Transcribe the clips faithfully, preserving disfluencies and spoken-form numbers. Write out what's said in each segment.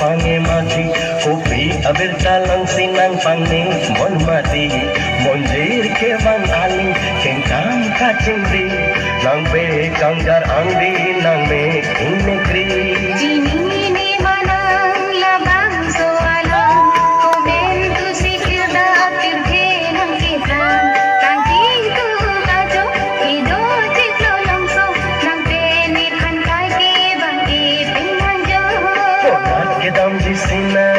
Pange mati, kopi abirta longsi nangpangne mon mati, monjir kevang aling, kengkam kachingri, nangpekang jar angdi, nangmek ingmekri. Chinine ma nang labangso alam, komentu si kirda pirthe nangketang, kangtingku kajo, kedo chiklo longso, nangpene phan kai kevang epeng nangjo. Konat kedamji sinang.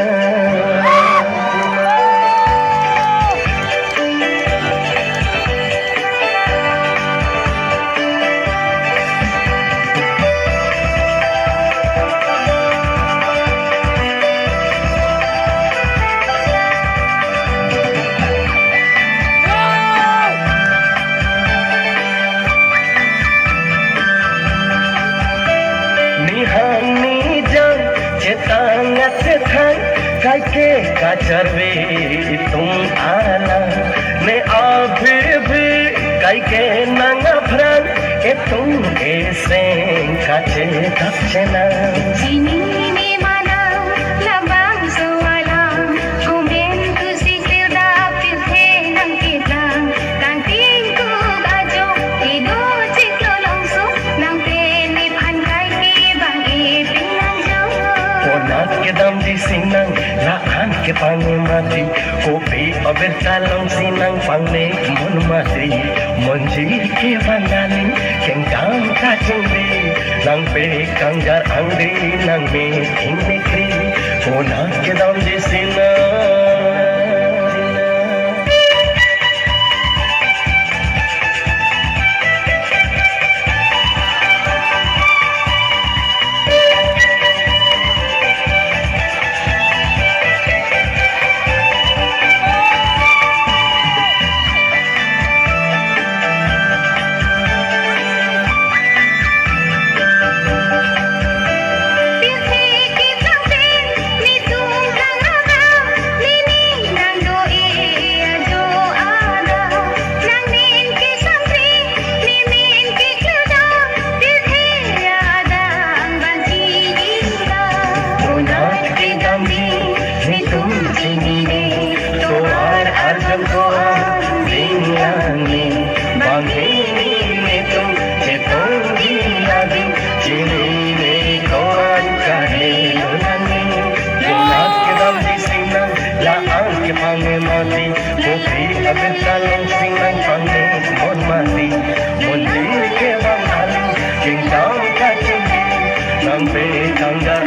Nihang nijang chetang atethang, kaike kacharve itum alang. Ne abhirbhi kaike nang aphrang, itum eseng kachethak chenang. Chinine ma nang labangso alam, komentu si kirda pirthe nangketang, kangtingku kajo, kedo chiklo longso, nangpene phan kai kevang epeng nangjo. Konat kedamji sinang, la-an kepange mati, kopi abirta longsi nangpangne mon mati, monjir kevang aling, kengkam kachingri, nangpekang jar angdi, nangmek ingmekri, konat kedamji sinang. Konat kedamji netum chinine, tovar arjan ko-an dinglang ne, banghini netum chetongji adim, chinine ko-an kahelo lang ne. Konat kedamji sinang, la-an kepange mati, kopi abirta longsi nangpangne mon mati, monjir kevang aling, kengkam kachingri, nangpekang jar